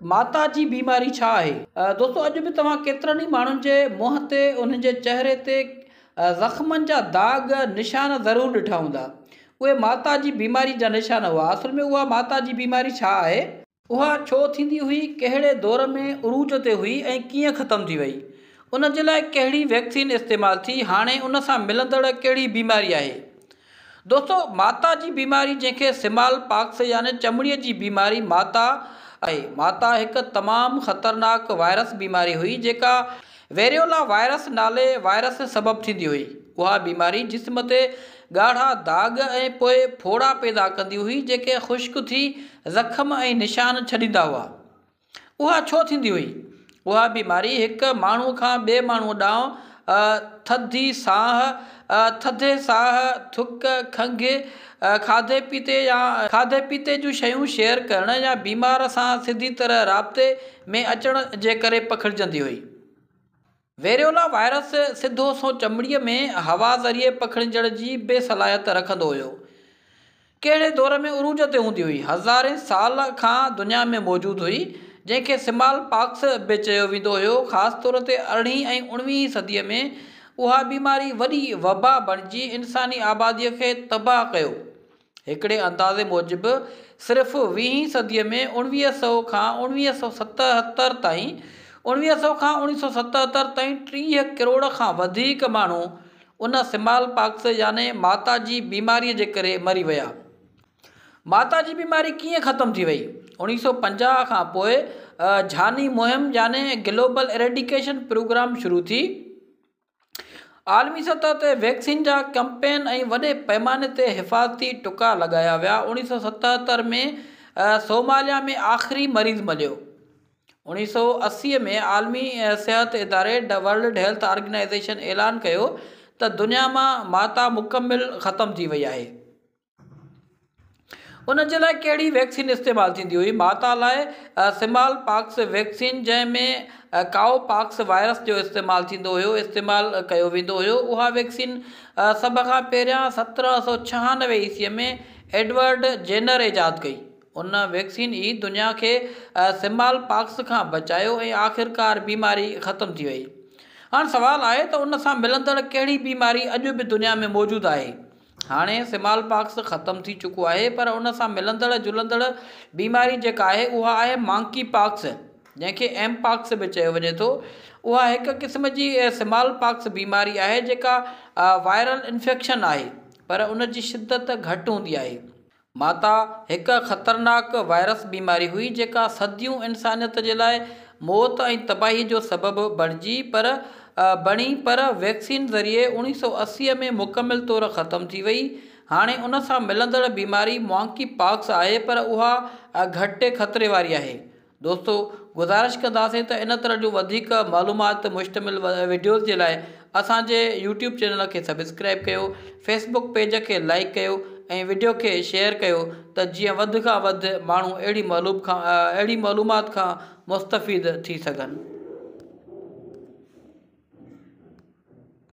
ماتا جي بيماري ڇا آهي؟ دوستو اڄ به توهان ڪيترن ئي ماڻهن جي منهن تي انهن جي چهري تي زخمن جا داغ نشان ضرور ڏٺا هوندا. اهي ماتا جي بيماري جا نشان هئا. اصل ۾ اها ماتا جي بيماري ڇا آهي؟ اها ڇو ٿيندي هئي، ڪهڙي دور ۾ عروج تي هئي ۽ ڪيئن ختم ٿي وئي؟ ان جي لاء ڪهڙي ويڪسين استعمال ٿي؟ هاڻي ان سان ملندڙ ڪهڙي بيماري آهي؟ دوستو ماتا جي بيماري جنهن کي سمال پاڪس يعني چمڙي جي بيماري ماتا آهي. ماتا هڪ تمام خطرناڪ وائرس بيماري هئي جيڪا ويريولا وائرس نالي وائرس سبب ٿيندي هئي. اها بيماري جسم تي ڳاڙها داغ ۽ پوء ڦوڙا پيدا ڪندي هئي جيڪي خشڪ ٿي زخم ۽ نشان ڇڏيندا هئا. اها ڇو ٿيندي هئي؟ اها بيماري هڪ ماڻهوء کان ٻئي ماڻهوء ڏانهن ٿڌي ساهه، ٿڌي ساهه، ٿڪ، کنگهه، کاڌي پيتي يا کاڌي پيتي جون شيون شيئر ڪرڻ يا بيمار سان سڌي طرح رابطي ۾ اچڻ جي ڪري پکڙجندي هئي. ويريولا وائرس سڌو سنئون چمڙيء ۾ هوا ذريعي پکڙجڻ جي به صلاحيت رکندو هيو. ڪهڙي دور ۾ عروج تي هوندي هئي. هزارين سال کان دنيا ۾ موجود هئي، جنهن کي سمال پاڪس به چيو ويندو هيو. خاص طور تي ارڙهين ۽ اڻويهين صديء ۾ اها بيماري وڏي وبا بڻجي انساني آباديء کي تباهه ڪيو. هڪڙي اندازي موجب صرف ويهين صديء ۾ اڻويهه سئو کان اڻويهه سئو 77 تائين اڻويهه سئو کان اڻويهه سئو 77 تائين 30 ڪروڙ کان وڌيڪ ماڻهو ان سمال پاڪس يعني ماتا جي بيماريء جي ڪري مري ويا. ماتا جي بيماري ڪيئن ختم ٿي وئي؟ اڻويهه سئو 50 کان پوء جھاني مهم يعني گلوبل ايريڊيڪيشن پروگرام شروع ٿي. عالمي سطح تي ويڪسين جا ڪمپين ۽ وڏي پئماني تي حفاظتي ٽڪا لڳايا ويا. 1977 ۾ صوماليا ۾ آخري مريض مليو. 1980 ۾ عالمي صحت اداري ورلڊ هيلٿ آرگنائيزيشن اعلان ڪيو ته دنيا مان ماتا مڪمل ختم ٿي وئي آهي. ان جي لاء ڪهڙي ويڪسين استعمال ٿيندي هئي؟ ماتا لاء سمال پاڪس ويڪسين جنهن ۾ ڪائو پاڪس وائرس جو استعمال ٿيندو هيو استعمال ڪيو ويندو هيو. اها ويڪسين سڀ کان پهريان 1796 عيسوي ۾ ايڊورڊ جينر ايجاد ڪئي. ان ويڪسين ئي دنيا کي سمال پاڪس کان بچايو ۽ آخرڪار بيماري ختم ٿي وئي. هاڻ سوال آهي ته ان سان ملندڙ ڪهڙي بيماري اڄ به دنيا ۾ موجود آهي؟ هاڻي سمال پاڪس ختم ٿي چڪو آهي پر ان سان ملندڙ جلندڙ بيماري جيڪا آهي اها آهي مانڪي پاڪس جنهن کي ايم پاڪس به چيو وڃي ٿو. اها هڪ قسم جي سمال پاڪس بيماري آهي جيڪا وائرل انفيڪشن آهي پر ان جي شدت گهٽ هوندي آهي. ماتا هڪ خطرناڪ وائرس بيماري هئي جيڪا صديون انسانيت جي لاء موت ۽ تباهي جو سبب بڻجي پر بڻي پر ويڪسين ذريعي 1980 ۾ مڪمل طور ختم ٿي وئي. هاڻي ان سان ملندڙ بيماري مانڪي پاڪس آهي پر اها گهٽ خطري واري آهي. دوستو گذارش ڪنداسين ته ان طرح جون وڌيڪ معلومات تي مشتمل وڊيوز جي لاء اسان جي يوٽيوب چينل کي سبسڪرائب ڪيو، فيسبوڪ پيج کي لائيڪ ڪيو ۽ وڊيو کي شيئر ڪيو ته جيئن وڌ کان وڌ ماڻهو اهڙي معلومات کان مستفيد ٿي سگهن.